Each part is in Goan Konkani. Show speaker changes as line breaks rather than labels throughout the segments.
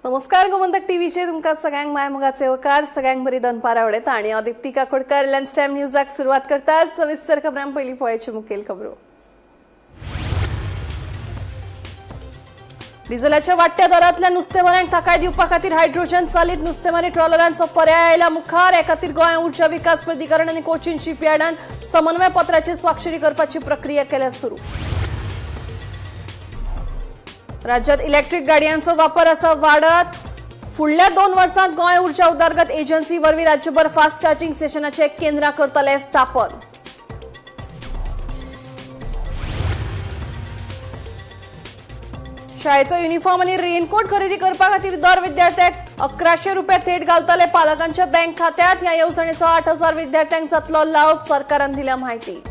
नमस्कार, गोमंतक टीव्हीचेर तुमकां सगळ्यांक माय मोगाचे येवकार. सगळ्यांक बरी दनपार आवडटा आनी हांव दीप्ती काकोडकर लंच टायम न्यूजाक सुरवात करता. सविस्तर खबरां, पयलीं पळयाची मुखेल खबरो. डिझेलाच्या वाडट्या दरांतल्या नुस्तेमाऱ्यांक थाकाय दिवपा खातीर हायड्रोजन चालीत नुस्तेमारी ट्रॉलरांचो पर्याय आयला मुखार. हे खातीर गोंय ऊर्जा विकास प्राधिकरण आनी कोचीन शिपयार्डान समन्वय पत्राचेर स्वाक्षरी करपाची प्रक्रिया केल्या सुरू. राज्यात इलेक्ट्रीक गाडयांचो वापर आसा वाडत. फुडल्या 2 वर्सांत गोंय ऊर्जा उदरगत एजन्सी वरवीं राज्यभर फास्ट चार्जिंग स्टेशनाचे केंद्रां करतले स्थापन. शाळेचो युनिफॉर्म आनी रेनकोट खरेदी करपा खातीर दर विद्यार्थ्याक 1100 रुपया थेट घालतले पालकांच्या बँक खात्यात. ह्या येवजणेचो 8000 विद्यार्थ्यांक जातलो लाव, सरकारान दिल्या म्हायती.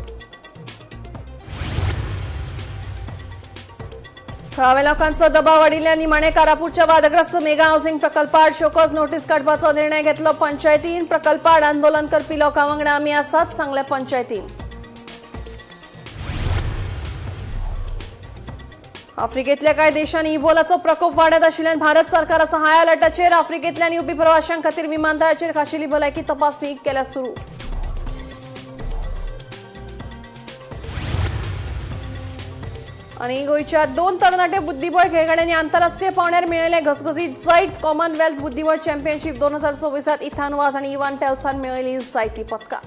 थळाव्या लोकांचो दबाव वाडिल्ल्यान निमाणे कारापूरच्या वादग्रस्त मेगा हाऊसिंग प्रकल्पाआड शोकॉज नोटीस काडपाचो निर्णय घेतलो पंचायतीन. प्रकल्पाआड आंदोलन करपी लोकां वांगडा आमी आसात, सांगले पंचायतीन. आफ्रिकेतल्या कांय देशांनी इबोलाचो प्रकोप वाडत आशिल्ल्यान भारत सरकार आसा हाय अलर्टाचेर. आफ्रिकेंतल्यान येवपी प्रवाशां खातीर विमानतळाचेर खाशेली भलायकी तपासणी केल्या सुरू. आनी गोंयच्या 2 तरणाटे बुद्धिबळ खेळगड्यांनी आंतरराष्ट्रीय पावंड्यार मेळयलें घसघसीत जैत. कॉमनवेल्थ बुद्धिबळ चॅम्पियनशीप 2024त इथान वाज आनी इवान टेल्सान मेळयली जायती पदकां.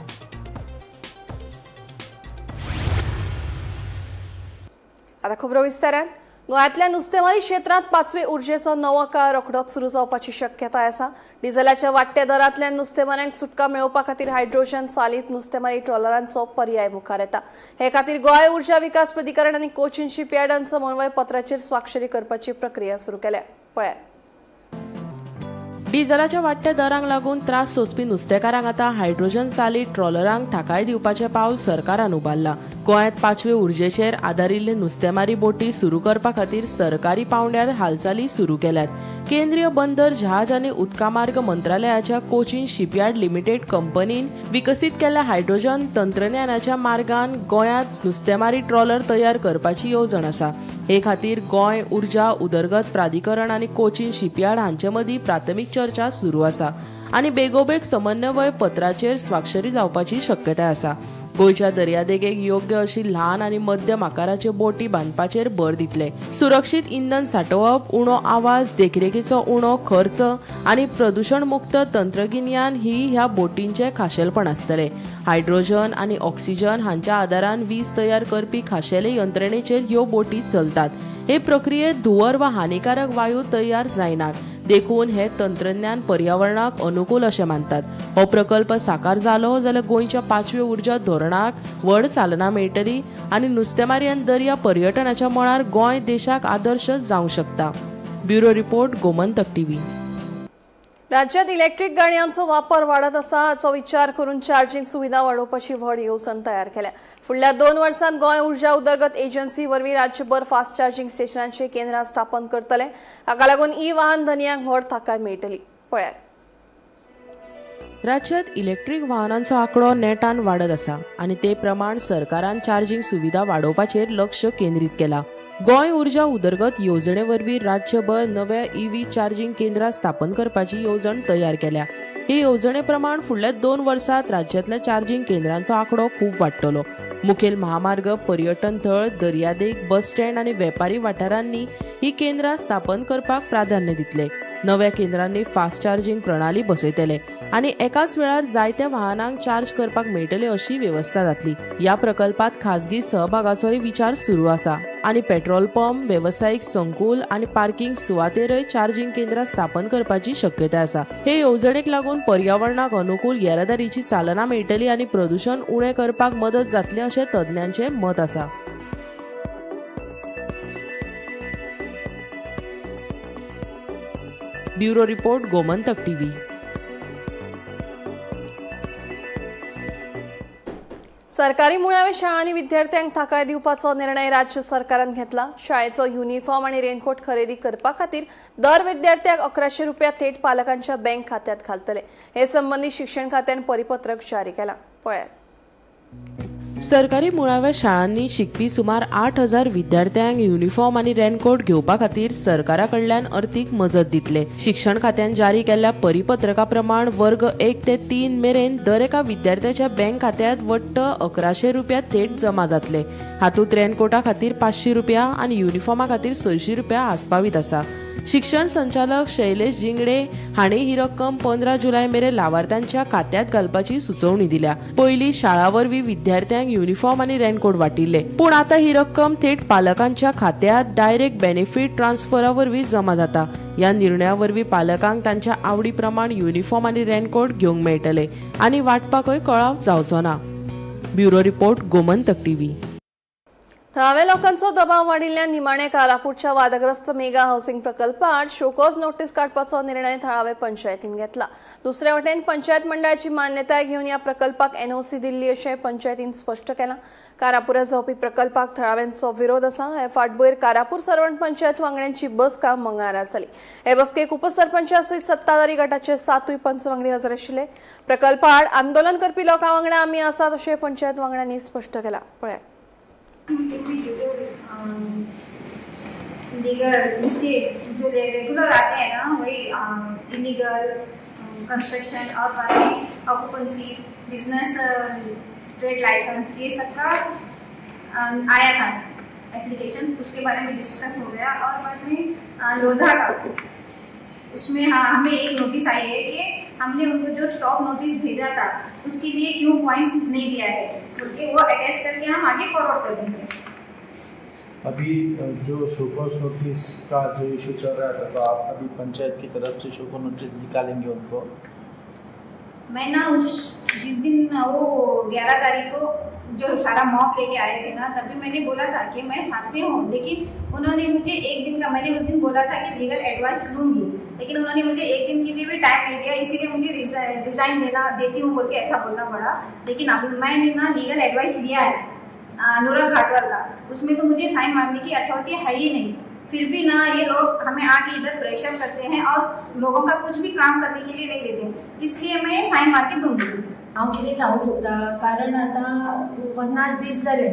आता खबरो विस्तारान. गोंयांतल्या नुस्तेमारी क्षेत्रांत पाचवे उर्जेचो नवो काळ रोखडोच सुरू जावपाची शक्यताय आसा. डिझेलाच्या वाडट्या दरांतल्यान नुस्तेमाऱ्यांक सुटका मेळोवपा खातीर हायड्रोजन चालीत नुस्तेमारी ट्रॉलरांचो पर्याय मुखार येता. हे खातीर गोंय ऊर्जा विकास प्राधिकरण आनी कोचीन शिपयार्डान समन्वय पत्राचेर स्वाक्षरी करपाची प्रक्रिया सुरू केल्या. पळयात.
डिझलाच्या वाडट्या दरांक लागून त्रास सोंसपी नुस्तेकारांक आतां हायड्रोजन चालीत ट्रॉलरांक थाकाय दिवपाचें पावल सरकारान उबारलां. गोंयांत पाचवे उर्जेचेर आदारिल्ले नुस्तेमारी बोटी सुरू करपा खातीर सरकारी पावंड्यार हालचाली सुरू केल्यात. केंद्रीय बंदर, जहाज आनी उदकामार्ग मंत्रालयाच्या कोचीन शिपयार्ड लिमिटेड कंपनीन विकसीत केल्ल्या हायड्रोजन तंत्रज्ञानाच्या मार्गान गोंयांत नुस्तेमारी ट्रॉलर तयार करपाची येवजण आसा. हे खातीर गोंय ऊर्जा उदरगत प्राधिकरण आनी कोचीन शिपयार्ड हांचे मदीं प्राथमीक चर्चा सुरू आसा आनी बेगोबेग समन्वय पत्राचेर स्वाक्षरी जावपाची शक्यताय आसा. गोंयच्या दर्यादेगेक योग्य अशी ल्हान आनी मध्यम आकाराच्यो बोटी बांदपाचेर भर दितले. सुरक्षीत इंधन सांठोवप, उणो आवाज, देखरेखीचो उणो खर्च आनी प्रदुशण मुक्त तंत्रगिन्यान ही ह्या बोटींचें खाशेलपण आसतलें. हायड्रोजन आनी ऑक्सिजन हांच्या आदारान वीज तयार करपी खाशेले यंत्रणेचेर ह्यो बोटी चलतात. हे प्रक्रियेत धुंवर वा हानिकारक वायू तयार जायनात, देखून हे तंत्रज्ञान पर्यावरणाक अनुकूल अशें मानतात. हो प्रकल्प साकार जालो जाल्यार गोंयच्या पाचव्या उर्जा धोरणाक व्हड चालना मेळटली आनी नुस्तेमारी आनी दर्या पर्यटनाच्या मळार गोंय देशाक आदर्श जावंक शकता. Bureau report, Gomantak TV.
राज्यात इलेक्ट्रीक गाडयांचो वापर वाडत आसा हाचो विचार करून चार्जिंग सुविधा वाडोवपाची व्हड येवजण तयार केल्या. फुडल्या 2 वर्सांत गोंय ऊर्जा उदरगत एजन्सी वरवीं राज्यभर फास्ट चार्जिंग स्टेशनांची केंद्रां स्थापन करतले. हाका लागून ई वाहन धनयांक व्हड थाकाय मेळटली. पळयात.
राज्यात इलेक्ट्रीक वाहनांचो आंकडो नेटान वाडत आसा आनी ते प्रमाण सरकारान चार्जिंग सुविधा वाडोवपाचेर लक्ष केंद्रीत केलां. गोंय ऊर्जा उदरगत येवजणे वरवीं राज्यभर नव्या ईव्ही चार्जिंग केंद्रां स्थापन करपाची येवजण तयार केल्या. हे येवजणे प्रमाण फुडल्या 2 वर्सांत राज्यांतल्या चार्जिंग केंद्रांचो आंकडो खूब वाडटलो. मुखेल महामार्ग, पर्यटन थळ, दर्यादेग, बस स्टँड आनी वेपारी वाठारांनी ही केंद्रां स्थापन करपाक प्राधान्य दितले. नव्या केंद्रांनी फास्ट चार्जिंग प्रणाली बसयतले आनी एकाच वेळार जायत्या वाहनांक चार्ज करपाक मेळटले अशी वेवस्था जातली. ह्या प्रकल्पात खाजगी सहभागाचोय विचार सुरू आसा आनी पेट्रोल पंप, वेवसायीक संकुल आनी पार्किंग सुवातेरय चार्जिंग केंद्रां स्थापन करपाची शक्यताय आसा. हे येवजणेक लागून पर्यावरणाक अनुकूल येरादारीची चालना मेळटली आनी प्रदूशण उणें करपाक मदत जातली अशें तज्ञांचें मत आसा. Bureau report, Gomantak TV.
सरकारी मुळाव्या शाळांनी विद्यार्थ्यांक थाकाय दिवपाचो निर्णय राज्य सरकारान घेतला. शाळेचो युनिफॉर्म आनी रेनकोट खरेदी करपा खातीर दर विद्यार्थ्याक 1100 रुपया थेट पालकांच्या बँक खात्यात घालतले. हे संबंदी शिक्षण खात्यान परिपत्रक जारी केलां. पळयात.
सरकारी मुळाव्या शाळांनी शिकपी सुमार 8,000 विद्यार्थ्यांक युनिफॉर्म आनी रेनकोट घेवपा खातीर सरकारा कडल्यान अर्थीक मजत दितले. शिक्षण खात्यान जारी केल्ल्या परिपत्रका प्रमाण वर्ग 1 ते 3 मेरेन दर एका विद्यार्थ्याच्या बँक खात्यांत वट्ट 1100 रुपया थेट जमा जातले. हातूंत रेनकोटा खातीर 500 रुपया आनी युनिफॉर्मा खातीर 600 रुपया आस्पावीत आसा. शिक्षण संचालक शैलेश जिंगडे हांणी ही रक्कम 15 जुलय मेरेन लावार्थ्यांच्या खात्यांत घालपाची सुचोवणी दिल्या. पयलीं शाळा वरवीं विद्यार्थ्यांक युनिफॉर्म आनी रेनकोट वाटिल्ले, पूण आतां ही रक्कम थेट पालकांच्या खात्यांत डायरेक्ट बेनिफीट ट्रान्सफरा वरवीं जमा जाता. ह्या निर्णया वरवीं पालकांक तांच्या आवडी प्रमाण युनिफॉर्म आनी रेनकोट घेवंक मेळटले आनी वांटपाकय कळाव जावचो ना. Bureau report, Gomantak TV.
थळाव्या लोकांचो दबाव वाडिल्ल्यान निमाणे कारापूरच्या वादग्रस्त मेगा हाऊसिंग प्रकल्पात शोकॉज नोटीस काडपाचो निर्णय थळावे पंचायतीन घेतला. दुसरे वटेन पंचायत मंडळाची मान्यताय घेवन ह्या प्रकल्पाक एनओसी दिल्ली अशें पंचायतीन स्पश्ट केलां. कारापुरात जावपी प्रकल्पाक थळाव्यांचो विरोध आसा. हे फाटभुंयेर कारापूर सर्वण पंचायत वांगड्यांची बसका मंगळारा जाली. हे बसकेक उपसरपंचा सयत सत्ताधारी गटाचे 7 पंच वांगडी हजर आशिल्ले. प्रकल्पा आड आंदोलन करपी लोकां वांगडा आमी आसात अशें पंचायत वांगड्यांनी स्पश्ट केलां. पळयात.
जो लीगल इसके जो रेगुलर आते हैं ना, वही इलीगल कंस्ट्रक्शन और बाद में ऑक्यूपेंसी, बिजनेस ट्रेड लाइसेंस, ये सब का आया था एप्लीकेशंस, उसके बारे में डिस्कस हो गया. और बाद में लोधा का, उसमें हाँ, हमें एक नोटिस आई है कि हमने उनको जो स्टॉप नोटिस भेजा था, उसके लिए क्यों पॉइंट्स नहीं दिया है बोल के, वो अटैच करके हम आगे फॉरवर्ड कर देंगे.
अभी जो शोकॉज नोटिस का जो इशू चल रहा था, तो आप अभी पंचायत की तरफ से शोकॉज नोटिस निकालेंगे उनको?
मैं ना उस जिस दिन वो 11 तारीख को जो सारा मॉब लेके आए थे ना, तभी मैंने बोला था कि मैं साथ में हूँ. लेकिन उन्होंने मुझे एक दिन का, मैंने उस दिन बोला था कि लीगल एडवाइस लूँगी, लेकिन उन्होंने मुझे एक दिन के लिए भी टाइम नहीं दिया. इसीलिए मुझे रिजाइन देना देती हूँ बोल के ऐसा बोलना पड़ा. लेकिन अब मैंने ना लीगल एडवाइस लिया है अनुराग घाटवाल का, उसमें तो मुझे साइन मारने की अथॉरिटी है ही नहीं. फिर भी ना ये लोग हमें आके इधर प्रेशर करते हैं और लोगों का कुछ भी काम करने के लिए नहीं देते, इसलिए मैं साइन मार के दूंगी.
हांव कितें सांगूंक सोदता, कारण आतां 50 दीस जाले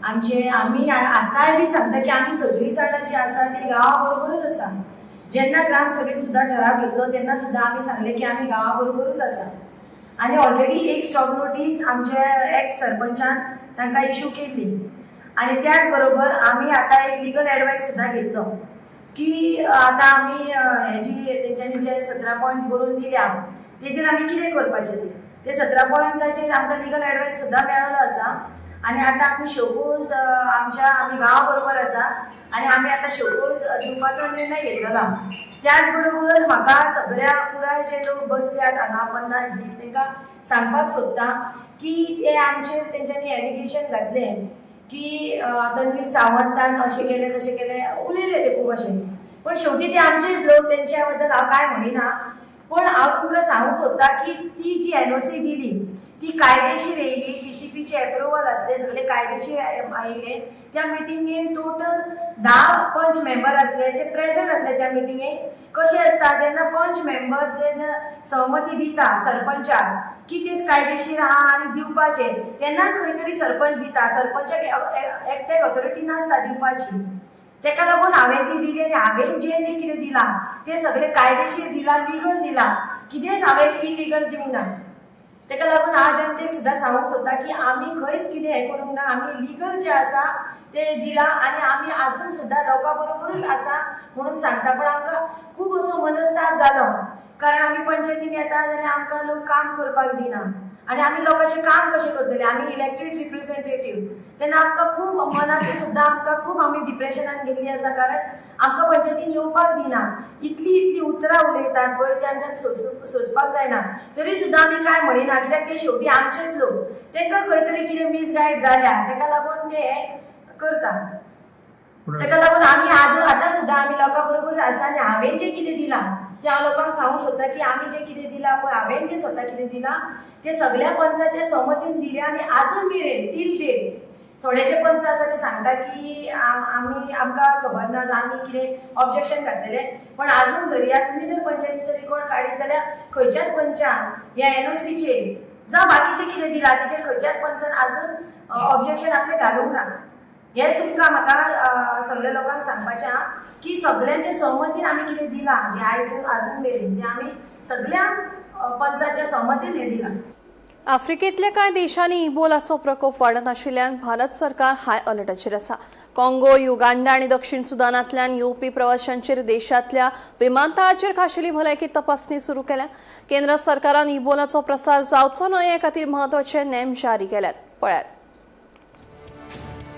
आमचे. आमी आतांय बी सांगता की आमी सगळीं जाणां जीं आसा ती गांवा बरोबरूच आसा. जेन्ना ग्रामसभेन सुद्दां ठराव घेतलो, तेन्ना सुद्दां आमी सांगलें की आमी गांवा बरोबरूच आसा. आनी ऑलरेडी एक स्टॉप नोटीस आमच्या एक्स सरपंचान तांकां इशू केल्ली. आनी त्याच बरोबर आमी आतां एक लिगल एडवायस सुद्दां घेतलो की आतां आमी हेजी तेंच्यांनी जे 17 पॉयंट्स बरोवन दिल्या, तेजेर आमी कितें करपाचें. ते ते 17 पॉयंट्साचेर आमकां लिगल एडवायस सुद्दां मेळ्ळो आसा. आनी आतां आमी शोकोज आमच्या आमी गांवा बरोबर आसा आनी आमी आतां शोकोज दिवपाचो निर्णय घेतलेलो. त्याच बरोबर म्हाका सगळ्या पुराय जे लोक बसल्यात हांगा 50 दीस, तांकां सांगपाक सोदता की ते आमचेर तेंच्यांनी एलिगेशन घातलें की तन्वी सावंतान अशें केलें, तशें केलें, उलयले ते खूब अशें. पण शेवटी ते आमचेच लोक, तेंच्या बद्दल हांव कांय म्हणिना. पण हांव तुमकां सांगूंक सोदता की ती जी एनओसी दिली ती कायदेशीर येयली. टीसीपीचे एप्रुवल आसले, सगळे कायदेशीर आयले. त्या मिटिंगेन टोटल 10 पंच मेंबर आसले, ते प्रेझेंट आसले त्या मिटिंगेक. कशें आसता, जेन्ना पंच मेंबर जेन्ना सहमती दिता सरपंचाक की ते कायदेशीर आहा आनी दिवपाचे, तेन्नाच खंय तरी सरपंच दिता. सरपंचाक एकट्याक ऑथॉरिटी नासता दिवपाची. तेका लागून हांवें ती दिली आनी हांवें जें जें कितें दिलां तें सगळें कायदेशीर दिलां, लिगल दिलां. कितेंच हांवें इलिगल दिवंक ना. तेका लागून हांव जनतेक सुद्दां सांगूंक सोदता की आमी खंयच कितें हें करूंक ना. आमी लिगल जें आसा तें दिलां आनी आमी आजून सुद्दां लोकां बरोबरूच आसा म्हणून सांगता. पण आमकां खूब असो मनस्ताप जालो, कारण आमी पंचायतीन येता जाल्यार आमकां लोक काम करपाक दिना आनी आमी लोकांचें काम कशें करतले? आमी इलेक्टेड रिप्रेझेंटेटीव. तेन्ना आमकां खूब मनाचें सुद्दां आमकां खूब आमी डिप्रेशनान गेल्लीं आसा, कारण आमकां पंचायतीन येवपाक दिना. इतली इतली उतरां उलयतात पळय, ते आमच्यान सोंसपाक जायना. तरी सुद्दां आमी कांय म्हणिना, कित्याक ते शेवटी आमचेच लोक. तांकां खंय तरी कितें मिसगायड जाल्या, ताका लागून ते करता. ताका लागून आमी आजून आतां सुद्दां आमी लोकां बरोबर आसा. आनी हांवें जें कितें दिलां तें हांव लोकांक सांगूंक सोदता की आमी जें कितें दिलां पळय, हांवें जें स्वता कितें दिलां तें सगळ्या पंचाच्या सहमतीन दिलें. आनी आजून मेरेन टील डेट थोडे जे पंच आसा ते सांगता की आमी आमकां खबर ना, आमी कितें ऑब्जेक्शन घातलेलें. पण आजून धरया, तुमी जर पंचायतीचो रिकॉर्ड काडीत जाल्यार खंयच्याच पंचान ह्या एनओसीचेर जावं बाकीचें कितें दिलां तेचेर खंयच्याच पंचान आजून ऑब्जेक्शन आपलें घालूंक ना. हें तुमकां म्हाका सगल्या लोकांक सांगपाचें आहा की सगल्यांच्या सहमतीन आमी कितें दिलां जें आयज आजून मेरेन तें आमी सगल्या पंचाच्या सहमतीन हें दिलां.
आफ्रिकेंतल्या कांय देशांनी इबोलाचो प्रकोप वाडत आशिल्ल्यान भारत सरकार हाय अलर्टाचेर आसा. काँगो, युगांडा आनी दक्षिण सुदानांतल्यान येवपी प्रवाशांचेर देशांतल्या विमानतळाचेर खाशेली भलायकी तपासणी सुरू केल्या. केंद्र सरकारान इबोलाचो प्रसार जावचो न्हय हे खातीर म्हत्वाचे नेम जारी केल्यात. पळयात.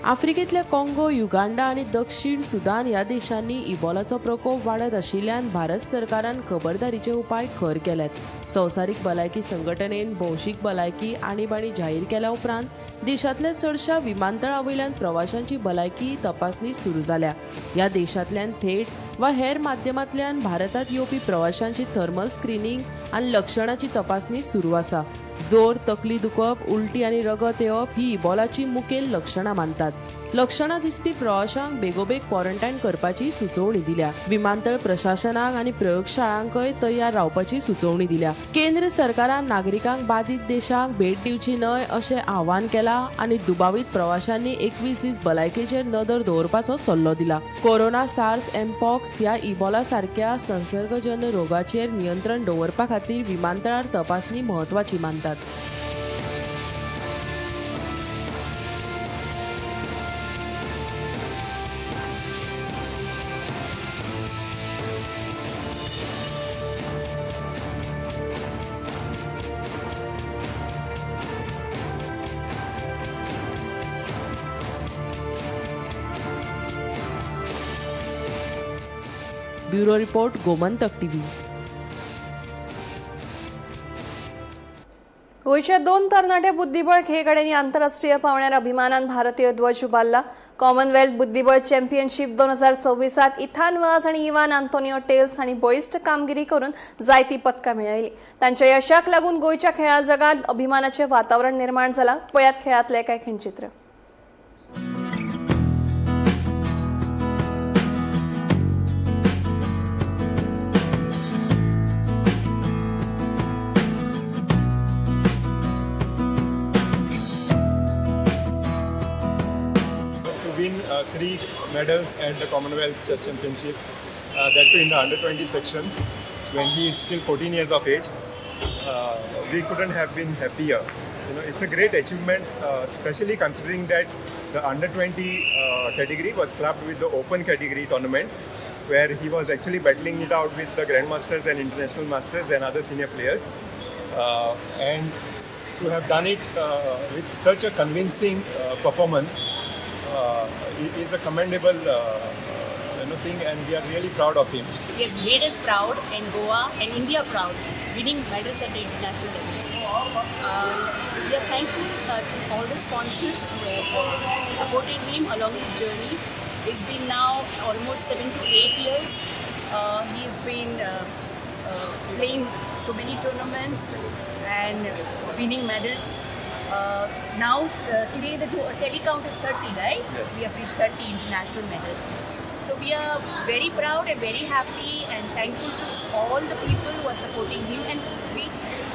आफ्रिकेंतल्या काँगो, युगांडा आनी दक्षिण सुदान ह्या देशांनी इबोलाचो प्रकोप वाडत आशिल्ल्यान भारत सरकारान खबरदारीचे उपाय खर केल्यात. संवसारीक भलायकी संघटनेन भौशीक भलायकी आणीबाणी जाहीर केल्या उपरांत देशांतल्या चडशा विमानतळा वयल्यान प्रवाशांची भलायकी तपासणी सुरू जाल्या. ह्या देशांतल्यान थेट वा हेर माध्यमांतल्यान भारतांत येवपी प्रवाशांची थर्मल स्क्रिनींग आनी लक्षणाची तपासणी सुरू आसा. जोर, तकली दुखप, उलटी आनी रगत येवप ही इबोलाची मुखेल लक्षणां मानतात. लक्षणां दिसपी प्रवाशांक बेगोबेग क्वॉरंटायन करपाची सुचोवणी दिल्या. विमानतळ प्रशासनाक आनी प्रयोगशाळांकय तयार रावपाची सुचोवणी दिल्या. केंद्र सरकारान नागरिकांक बादीत देशांक भेट दिवची न्हय अशें आवाहन केलां आनी दुबावीत प्रवाशांनी 21 दीस भलायकेचेर नदर दवरपाचो सल्लो दिला. कोरोना, सार्स, एमपॉक्स ह्या इबोला सारक्या संसर्गजन्य रोगाचेर नियंत्रण दवरपा खातीर विमानतळार तपासणी म्हत्वाची मानतात. Bureau report, Gomantak TV.
गोंयच्या 2 तरणाटे बुद्धिबळ खेळगड्यांनी आंतरराष्ट्रीय पावंड्यार अभिमानान भारतीय ध्वज उबारला. कॉमनवेल्थ बुद्धिबळ चॅम्पियनशीप 2026 इथान वाज आनी इवान आंतोनियो टेल्स हांणी बळिश्ट कामगिरी करून जायती पदकां मेळयली. तांच्या यशाक लागून गोंयच्या खेळा जगांत अभिमानाचें वातावरण निर्माण जालां. पळयात खेळांतलें कांय खिणचित्र.
Win 3 medals at the Commonwealth Chess Championship, that too in the under 20 section, when he is still 14 years of age. We couldn't have been happier. You know, it's a great achievement, especially considering that the under 20 category was clubbed with the open category tournament, where he was actually battling it out with the grandmasters and international masters and other senior players. And to have done it with such a convincing performance is a commendable thing, and we are really proud of him.
He has made us proud and Goa and India proud, winning medals at the international level. We are thankful to all the sponsors who have supported him along his journey. It's been now almost 7 to 8 years. He's been playing so many tournaments and winning medals. Now, today the tally count is 30, right?
Yes.
We have reached 30 international medals. So we are very proud and very happy and thankful to all the people who are supporting him, and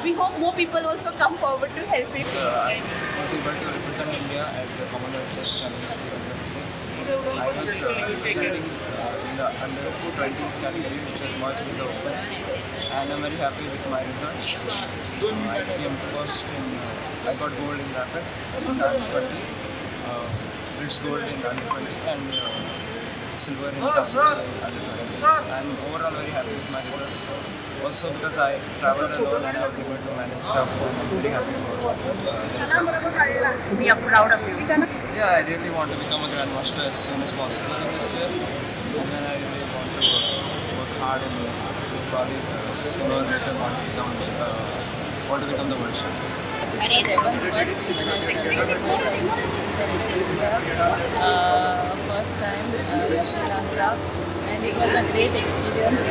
we hope more people also come forward to help him.
I was able to represent India at the Commonwealth Chess Championship 2026. I was representing in the under 20 category, which was merged with the Open, and I'm very happy with my results. I came first in, I got gold in rapid in under 20, Brits gold in under 20, and silver in classical in under 20. I'm overall very happy with my results. Also because I traveled alone and I was able to manage stuff, I'm very happy about the result.
We are proud of you.
Yeah, I really want to become a grandmaster as soon as possible in this year, and then I really want to work hard and probably sooner or later want to become the world champion.
This was Evan's first international tournament in India, first time in Sri Lanka, and it was a great experience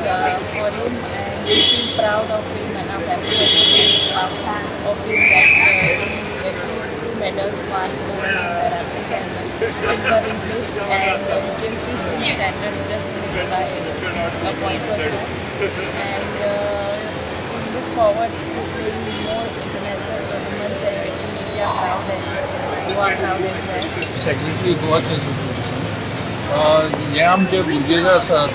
for him, and we feel proud of him, and our family also feels proud of him that he achieved 2 medals, 1 gold in the rapid and silver in blitz, and he came 5th in standard, just missed by a point or so, and we look forward to playing more international tournaments and making India proud and Goa proud as well.
Secretary Goa Chess Association. हे आमचे भुरगे जे आसात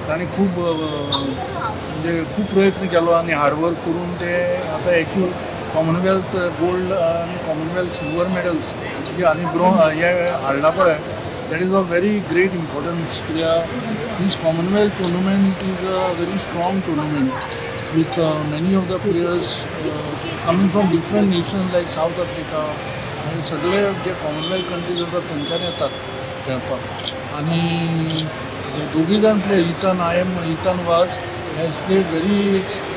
तांणी खूब म्हणजे खूब प्रयत्न केलो आनी हार्डवर्क करून ते आतां एक्चुअल कॉमनवेल्थ गोल्ड आनी कॉमनवेल्थ सिल्वर मेडल्स जे आनी ब्रॉ हे हाडला पळय, that is of very great importance, कित्याक this Commonwealth tournament is a very strong tournament with many of the players coming from different nations like South Africa आनी सगळे जे कॉमनवेल्थ कंट्रीज आसात थंयच्यान येतात खेळपाक. आनी दोगूय जाण player, Ethan I M Ethan Vaz has played very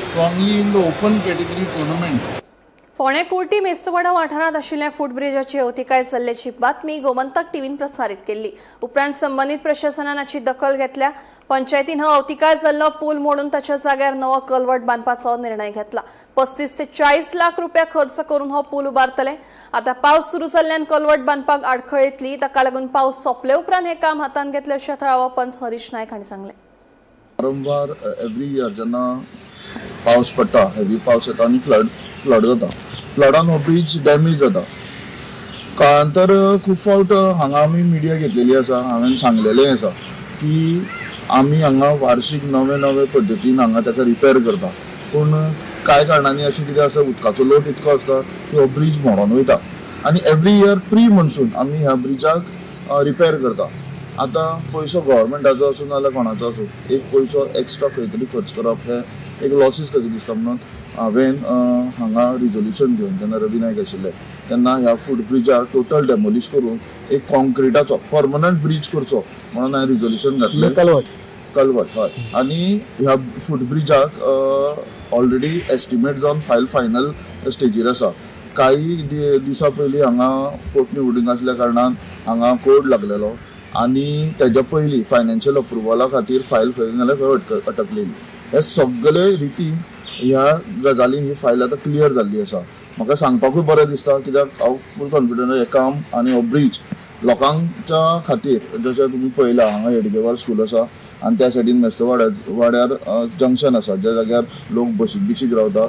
strongly in the open category tournament.
फोंडें कुर्टी मेस्तवाडा वाठारांत आशिल्ल्या फुटब्रिजाची अवतिकाय जाल्ल्याची बातमी गोमंतक टीव्हीन प्रसारीत केल्ली. उपरांत संबंदीत प्रशासनान हाची दखल घेतल्या. पंचायतीन हो अवतिकाय जाल्लो पूल मोडून ताच्या जाग्यार नवो कलवट बांदपाचो निर्णय घेतला. 35 ते 40 लाख रुपया खर्च करून हो पूल उबारतले. आता पावस सुरू जाल्ल्यान कलवट बांदपाक आडखळ येतली. ताका लागून पावस सोंपले उपरांत हे काम हातांत घेतले अशें थळावो पंच हरीश नायक हांणी सांगलें.
वारंवार एवरी इयर जेन्ना पावस पडटा, हेवी पावस येता आनी फ्लड जाता, फ्लडान हो ब्रीज डॅमेज जाता. काळांतर खूब फावट हांगा आमी मिडिया घेतलेली आसा. हांवें सांगलेलें आसा की आमी हांगा वार्षीक नवे नवे पद्दतीन हांगा ताका रिपेर करता, पूण कांय कारणांनी अशें कितें आसा, उदकाचो लोट इतको आसता की हो ब्रीज मोडोन वयता आनी एवरी इयर प्री मॉन्सून आमी ह्या ब्रिजाक रिपेर करता. आतां पयसो गव्हर्मेंटाचो आसूं नाजाल्यार कोणाचो आसूं, एक पयसो एक्स्ट्रा खंय तरी खर्च करप हें एक लॉसीस कशें दिसता. म्हणून हांवें हांगा रिजोल्युशन घेवन, जेन्ना रवी नायक आशिल्ले तेन्ना, ह्या फूट ब्रिजार टोटल डेमोलिश करून एक कॉन्क्रिटाचो परमनंट ब्रीज करचो म्हणून हांवें रिजोल्युशन घातलें.
कलवट.
कलवट, हय. आनी ह्या फूट ब्रिजाक ऑलरेडी एस्टिमेट जावन फायल फायनल स्टेजीर आसा. काही दिसां पयलीं हांगा पोटनिवडणूक आसल्या कारणान हांगा कोड लागलेलो आनी तेज्या पयलीं फायनान्शियल अप्रुवला खातीर फायल खंय नाल्यार खंय अटकलेली. हे सगळे रितीन ह्या गजालीन ही फायल आतां क्लियर जाल्ली आसा. म्हाका सांगपाकूय बरें दिसता, कित्याक हांव फूल कॉन्फिडंट हें काम आनी हो ब्रीज लोकांच्या खातीर. जशें तुमी पळयलां, हांगा हेडगेवार स्कूल आसा आनी त्या सायडीन मेस्तवाड्यार वाड्यार जंक्शन आसा, ज्या जाग्यार लोक बशीक बिशीक रावता.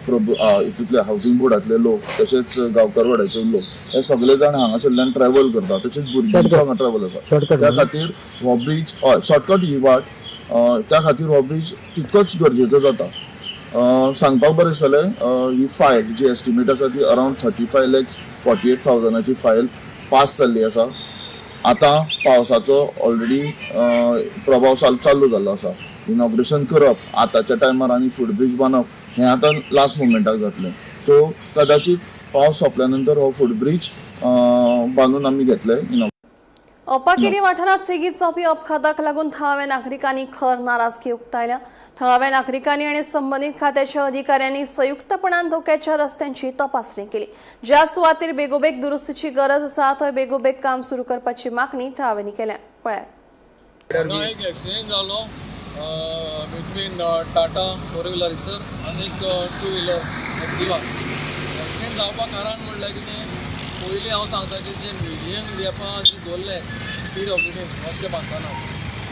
प्रभू हितूंतले हावजींग बोर्डांतले लोक, तशेंच गांवकार वाड्याचे लोक, हे सगळे जाण हांगासरल्यान ट्रॅव्हल करता. तशेंच भुरग्यांचो हांगा ट्रॅव्हल आसा.
शॉर्टकट.
त्या खातीर हो ब्रीज, हय, शॉर्टकट ही वाट. त्या खातीर हो ब्रीज तितकोच गरजेचो जाता. सांगपाक बरें दिसतलें, ही फायल जी एस्टिमेट आसा ती around 35,48,000ची फायल पास जाल्ली आसा. आतां पावसाचो ऑलरेडी प्रभाव चालू जाल्लो आसा. इनॉग्रेशन करप आतांच्या टायमार आनी फूट ब्रीज बांदप हें आतां लास्ट मोमेंटाक जातलें. सो कदाचीत पावस सोंपल्या नंतर हो फूट ब्रीज बांदून आमी घेतले.
अपाकेरी वाठारांत सेगीत जावपी अपघाताक लागून थळाव्या नागरिकांनी खर नाराजगी उक्तायल्या. थळाव्या नागरिकांनी आनी संबंदीत खात्याच्या अधिकाऱ्यांनी संयुक्तपणान धोक्याच्या रस्त्यांची तपासणी केली. ज्या सुवातेर बेगोबेग दुरुस्तीची गरज आसा थंय बेगोबेग काम सुरू करपाची मागणी थळाव्यांनी केल्या. पळयात.
हांगा एक एक्सिडेंट जालो between Tata four wheeler sir आनी एक टू व्हिलर एक्टिवा. एक्सिडेंट जावपाक कारण म्हणल्यार कितें, पयलीं हांव सांगता की जे मिडियन गॅपां जी दवरले पीडब्ल्यूडीन रस्ते बांदतना,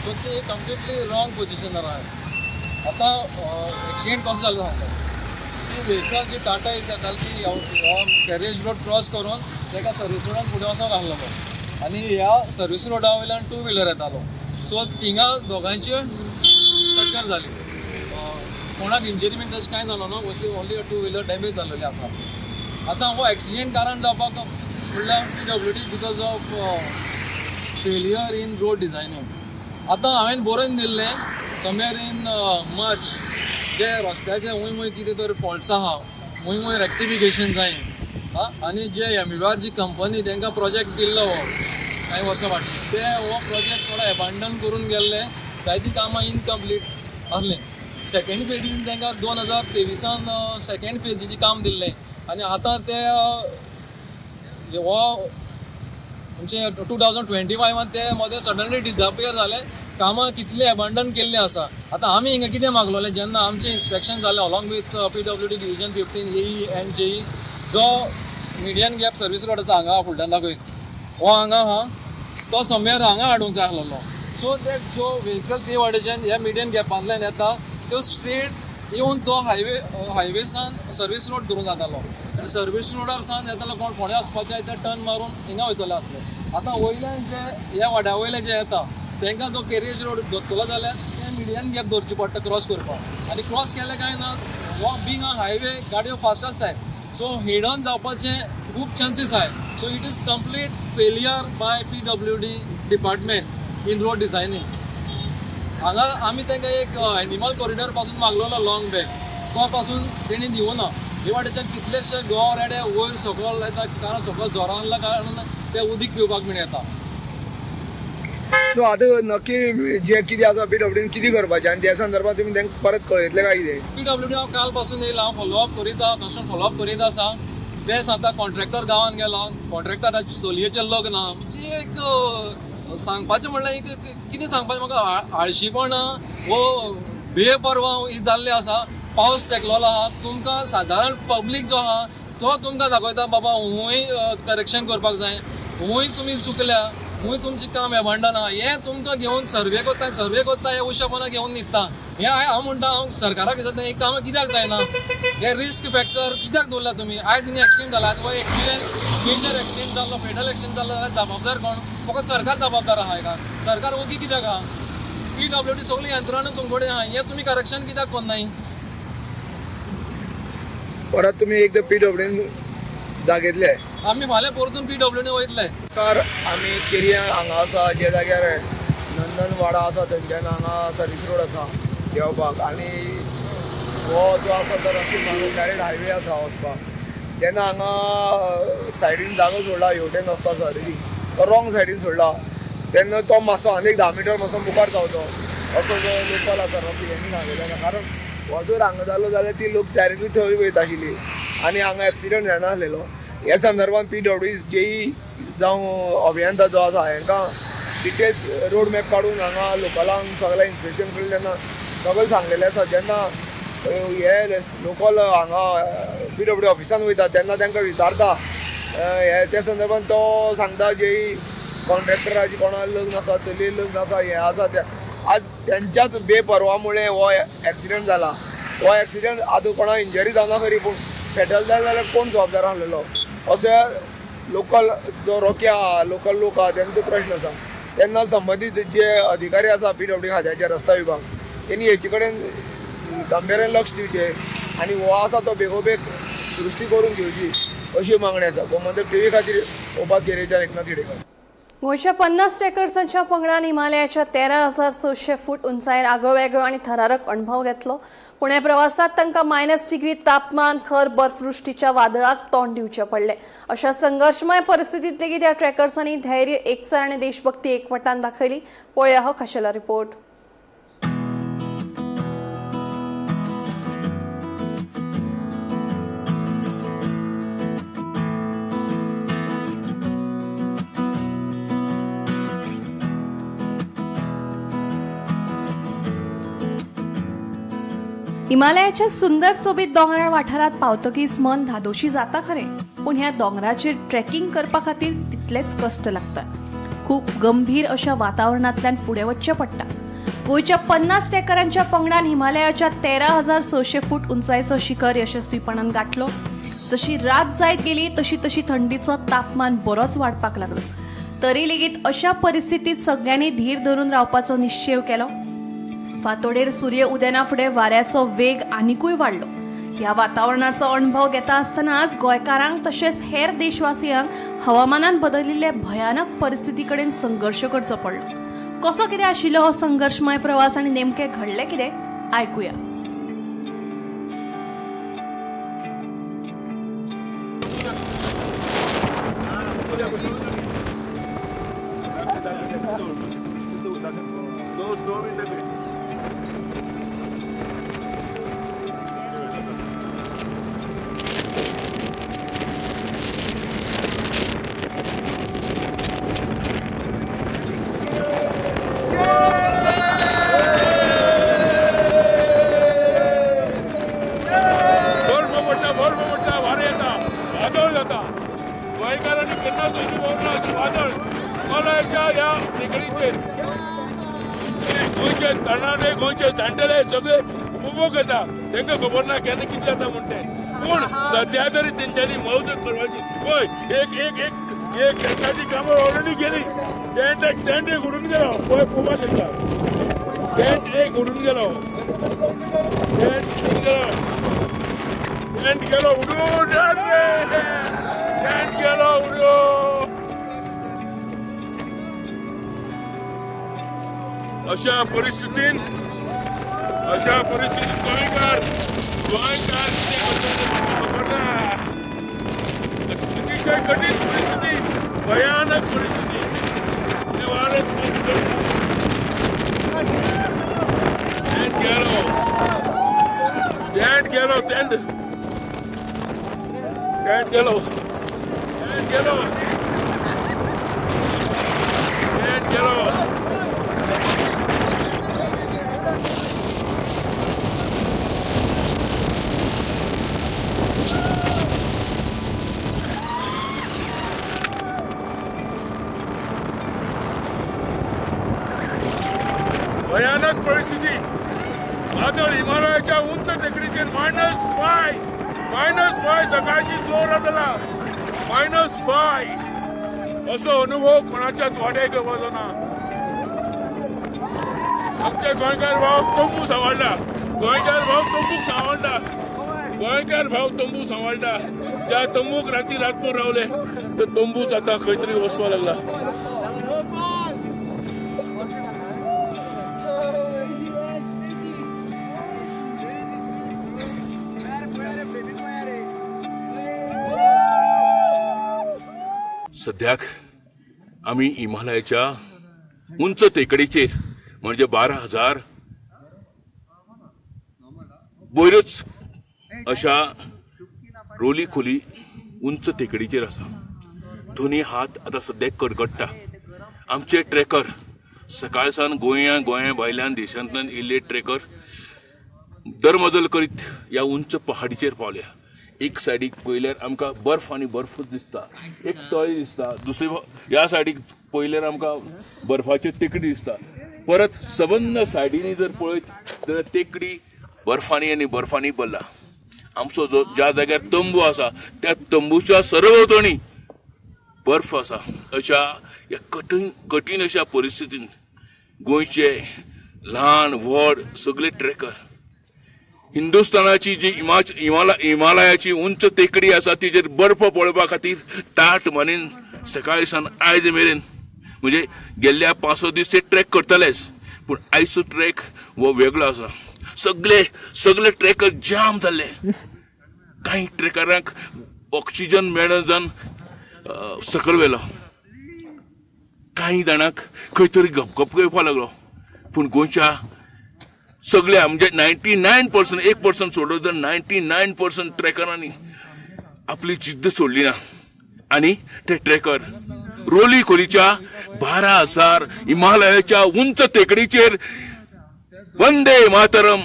सो ते कंप्लिटली रॉंग पोजिशनार आहा. आतां एक्सिडेंट कसो जालो सांगता. ती व्हेकल जी टाटा एस येताली ती हो कॅरेज रोड क्रॉस करून तेका सर्वीस रोडान फुडें वचोंक आसलेलो आनी ह्या सर्वीस रोडा वयल्यान टू व्हिलर येतालो. सो थिंगा दोगांयची टक्कर जाली. कोणाक इंजरी बीन तशें कांय जालो ना, ओनली टू व्हिलर डॅमेज जाल्लेली आसा. आतां हो एक्सिडेंट कारण जावपाक म्हणल्यार PWD because of failure in road designing. आतां हांवें बरोवन दिल्लें समवेर इन मार्च, जे रस्त्याचे वंय वंय कितें तरी फॉल्ट्स आहा, वंय वंय रेक्टिफिकेशन जाय. आं, आनी जे एमयूआर जी कंपनी तांकां प्रोजेक्ट दिल्लो हो कांय वर्सां फाटीं, ते हो प्रोजेक्ट थोडो एबांडन करून गेल्ले. जायतीं कामां इनकम्प्लीट आसलीं. सेकेंड फेजीन तांकां 2023an second फेजीचें काम दिल्लें आनी आतां ते हो म्हणजे 2025an ते मदें सडनली डिजापियर जाले. कामां कितलीं एबांडन केल्लीं आसा. आतां आमी हिंगा कितें मागलोलें, जेन्ना आमचें इन्स्पेक्शन जालें along with PWD division 15 AE and JE, जो मिडियन गॅप सर्वीस रोडाचो हांगा फुडल्यान दाखय, हो हांगा आहा, तो समवेर हांगा हाडूंक जाय आसलेलो, सो that जो व्हेकल ते वाटेच्यान ह्या मिडियन गॅपांतल्यान येता त्यो स्ट्रेट येवन तो हायवेसान सर्वीस रोड धरून जातालो आनी सर्वीस रोडार सावन येतालो कोण फोंड्या वचपाचे ते टर्न मारून हिंगा वयतले आसले. आतां वयल्यान जे ह्या वाड्या वयले जे येता तांकां तो कॅरेज रोड धरतलो जाल्यार ते मिडियन गॅप धरची पडटा क्रॉस करपाक आनी क्रॉस केलें काय ना हो बींग अ हायवे गाडयो फास्ट आसताय सो हिडन जावपाचे खूब चान्सीस आहाय. So it is complete failure by PWD department in road designing. हांगा आमी तांकां एक एनिमल कॉरिडॉर पासून मागलेलो लॉंग बॅक, तो पासून तेणी दिवना. हे वाटेच्यान कितलेशे गोंव रेडे वयर सकयल येता, कारण सकयल जोरां आहल्या कारणान ते उदीक पिवपाक बीन येता.
न्हू आतां नक्की जे कितें आसा पीडब्ल्यूडीन कितें करपाचें आनी त्या संदर्भात तुमी तांकां परत कळयतले काय कितें?
पीडब्ल्यूडी हांव काल पासून येयला, हांव फॉलोअप करीत आहा, कस्टमर फॉलोअप करीत आसा. ते सांगता कॉन्ट्रॅक्टर गांवान गेला, कॉन्ट्रॅक्टराच्या चलयेचें लग्न आहा. म्हणजे एक सांगपाचें म्हणल्यार एक कितें सांगपाचें म्हाका, आळशीपणां वो बेपर्वा ही जाल्ली आसा. पावस तेकलोलो आहा, तुमकां सादारण पब्लीक जो आहा तो तुमकां दाखयता बाबा हुंय करेक्शन करपाक जाय, हुंय तुमी चुकल्या, हुंय तुमचें काम एबंडन आहा. हें तुमकां घेवन सर्वे करता, सर्वे करता हे उशापणां घेवन न्हिदता. हें हांव म्हणटा, हांव सरकाराक विचारता हें कामां कित्याक जायना, हे रिस्क फॅक्टर कित्याक दवरला तुमी? आयज न्ही एक्सिडेंट जाला, हो एक्सिडेंट मेजर एक्सिडेंट जाल्लो, फेटल एक्सिडेंट जाल्लो जाल्यार जबाबदार कोण? फकत सरकार जबाबदार आहा. हेका सरकार ओगी कित्याक आहा? पीडब्ल्यूडी सगळी यंत्रणा तुमचे कडेन आहा, हें तुमी करेक्शन कित्याक करनाय?
परत तुमी एकदां पीडब्ल्यूडीन जागयतले?
आमी फाल्यां परतून पीडब्ल्यूडी वयतले.
तर आमी केरिया हांगा आसा, जे जाग्यार नंदनवाडा आसा थंयच्यान हांगा सर्वीस रोड आसा देंवपाक आनी हो जो आसा तो रस्तो डायरेक्ट हायवे आसा वचपाक. तेन्ना हांगा सायडीन जागो सोडला हेवटेन वचपाचो ऑलरेडी, तो रॉंग सायडीन सोडला तेन्ना तो मातसो आनीक 10 मिटर मातसो मुखार जावचो असो जो लोकल आसा रस्तो हेणी सांगलेलो आसा. कारण हो जर हांगा जालो जाल्यार ती लोक डायरेक्टली थंय वयता आशिल्ली आनी हांगा एक्सिडंट जायना आसलेलो. ह्या संदर्भात पीडब्ल्यूडी जेई जावं अभियंता जो आसा हांकां डिटेल्स रोड मॅप काडून हांगा लोकलांक सगळें इन्स्पेक्शन केलें तेन्ना सगळें सांगलेलें आसा. जेन्ना हे लोकल हांगा पीडब्ल्यूडी ऑफिसान वयता तेन्ना तांकां विचारता हे त्या संदर्भात तो सांगता जेई कॉन्ट्रॅक्टराची कोणा लग्न आसा, चलये लग्न आसा, हें आसा तें. आज तेंच्याच बेपर्वामुळे हो एक्सिडंट जाला. हो एक्सिडंट आतां कोणा इंजरी जावना खरी, पूण फेटल जालें जाल्यार कोण जबाबदार आसलेलो अशें लोकल जो रोके आहा, लोकल लोक आहा तेंचो प्रश्न आसा. तेन्ना संबंदीत जे अधिकारी आसा पीडब्ल्यूडी खात्याचे रस्ता विभाग तेणी हेचे कडेन गांभिर्यान लक्ष दिवचें आनी हो आसा तो बेगोबेग दुरुस्ती करून घेवची अशी मागणी आसा. गोमंतक टीव्ही खातीर ओपा केरेच्यान एकनाथ खेडेकर.
गोंयच्या 50 ट्रेकर्सांच्या पंगडान हिमालयाच्या 13,600 फूट उंचायेर आगळो वेगळो आनी थरारक अणभव घेतलो. पूण ह्या प्रवासात तांकां -डिग्री तापमान, खर बर्फवृश्टीच्या वादळाक तोंड दिवचें पडलें. अशा संघर्शमय परिस्थितींत लेगीत ह्या ट्रेकर्सांनी धैर्य, एकचार आनी देशभक्ती एकवटान दाखयली. पळोवया हो खाशेलो रिपोर्ट. हिमालयाच्या सुंदर सोबीत दोंगराळ वाठारात पावतकीच मन धादोशी जाता खरें, पूण ह्या दोंगराचेर ट्रेकिंग करपा खातीर तितलेच कश्ट लागतात. खूब गंभीर अशा वातावरणांतल्यान फुडें वचचें पडटा. गोंयच्या 50 ट्रेकरांच्या पंगडान हिमालयाच्या 13,600 फूट उंचायेचो शिखर यशस्वीपणान गांठलो. जशी रात जायत गेली तशी तशी थंडीचो तापमान बरोच वाडपाक लागलो. तरी लेगीत अशा परिस्थितीत सगळ्यांनी धीर धरून रावपाचो निश्चेव केलो. फांतोडेर सूर्य उदेना फुडें वाऱ्याचो वेग आनिकूय वाडलो. ह्या वातावरणाचो अणभव घेता आसतनाच गोंयकारांक तशेंच हेर देशवासियांक हवामानान बदलिल्ले भयानक परिस्थिती कडेन संघर्श करचो पडलो. कसो कितें आशिल्लो हो संघर्शमय प्रवास आनी नेमकें घडलें कितें, आयकुया.
बर्फ पडटा, बर्फ पडटा, वारें येता, वादळ जाता. गोंयकारांनी केन्नाच अनुभवना अशें वादळ कोलाच्या ह्या टेकडीचेर गोंयचे तरणाटे, गोंयचे जाणटेले सगळे उपभोग करता. तांकां खबर ना केन्ना कितें जाता म्हण तें. पूण सद्या तरी तेंच्यांनी मौज करपाची. पळय एक एक एक एक टेंटाची कामां ऑलरेडी गेली. टेंट एक टेंट एक उडून गेलो. पळय पळोवपाक शकता, टेंट एक उडून गेलो, टेंट उडून गेलो, टेंट गेलो उडून, टेंट गेलो उडून. अशा परिस्थितीन, अशा परिस्थितीत गोंयकार गोंयकार कितें करता खबर ना. अतिशय कठीण परिस्थिती, भयानक परिस्थिती. ते वारें टेंट गेलो, टेंट गेलो, टेंट टेंट गेलो, टेंट गेलो, टेंट गेलो. भयानक परिस्थिती. वादळ हिमालयाच्या उंच टेकडीचेर -5, -5 सकाळची जोर जाला. -5 असो अनुभव कोणाच्याच वाट्याक येवपाचो ना. आमचे गोंयकार भाव तंबू सांबाळटा, गोंयकार भाव तंबूक सांबाळटा, गोंयकार भाव तंबू सांबाळटा. ज्या तंबूक राती रातभर रावले ते तंबूच आतां खंय तरी वचपाक लागला. सद्याक आमी हिमालयाच्या उंच टेकडीचेर म्हणजे 12,000 वयरच अशा रोली खोली उंच टेकडीचेर आसा. दोनी हात आतां सद्याक कडकडटा. आमचे ट्रेकर सकाळ सावन गोंया गोंया भायल्यान देशांतल्यान येयल्ले ट्रेकर दरमजल करीत ह्या उंच पहाडीचेर पावल्या. एक सायडीक पळयल्यार आमकां बर्फ आनी बर्फूच दिसता, एक तळी दिसता, दुसरी ह्या सायडीक पळयल्यार आमकां बर्फाची टेकडी दिसता. परत सबंद सायडींनी जर पळयत जाल्यार टेकडी बर्फांनी आनी बर्फांनी भरला. आमचो जो ज्या जाग्यार तंबू आसा त्या तंबूच्या सरभोंवतणी बर्फ आसा. अशा ह्या कठीण कठीण अशा परिस्थितीन गोंयचे ल्हान व्हड सगळे ट्रेकर हिंदुस्थानाची जी हिमालयाची उंच टेकडी आसा तिचेर बर्फ पळोवपा खातीर ताट मानेन सकाळी सावन आयज मेरेन म्हणजे गेल्ल्या 5-6 दीस ते ट्रेक करतलेच, पूण आयचो ट्रेक हो वेगळो आसा. सगळे सगळे ट्रेकर जाम जाल्ले. कांय ट्रेकरांक ऑक्सिजन मेळना जावन सकयल व्हेलो, कांय जाणांक खंय तरी घपघप येवपाक लागलो. पूण गोंयच्या सगळ्या म्हणजे 99%, 1% सोडलो तर 99% ट्रेकरांनी आपली जिद्द सोडली ना आनी ते ट्रेकर रोली खोलीच्या 12,000 हिमालयाच्या उंच टेकडीचेर वंदे मातरम,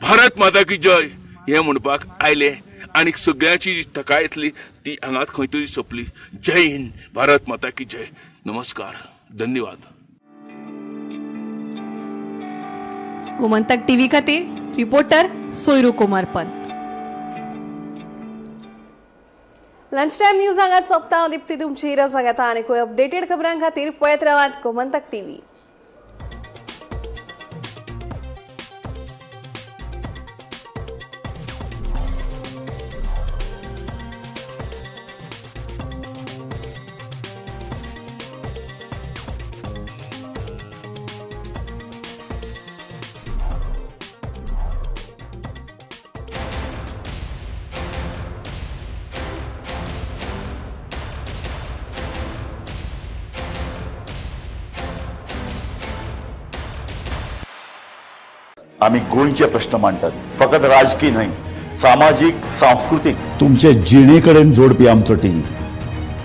भारत माता की जय हें म्हणपाक आयले आनी सगळ्यांची जी थकाय आसली ती हांगात खंय तरी सोंपली. जय हिंद, भारत माता की जय. नमस्कार, धन्यवाद.
गोमंतक टीव्ही खातीर reporter Soyru Kumar Pant. Lunch time news हांगाच सोंपता. दीप्ती तुमची रजा घेता आनी खंय अपडेटेड खबरां खातीर पळयत रावात गोमंतक टीव्ही.
आमी गोंयचे प्रश्न मांडटात, फकत राजकी न्हय, सामाजीक, सांस्कृतीक, तुमचे जिणे कडेन जोडपी आमचो टीव्ही,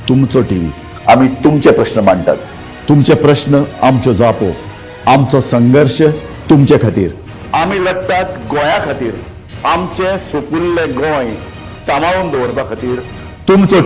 तुमचो टीव्ही. आमी तुमचे प्रश्न मांडटात, तुमचे प्रश्न आमच्यो जापो, आमचो संघर्श तुमचे खातीर. आमी लडटात गोंया खातीर, आमचें सुपुल्लें गोंय सांबाळून दवरपा खातीर. तुमचो टीव्ही.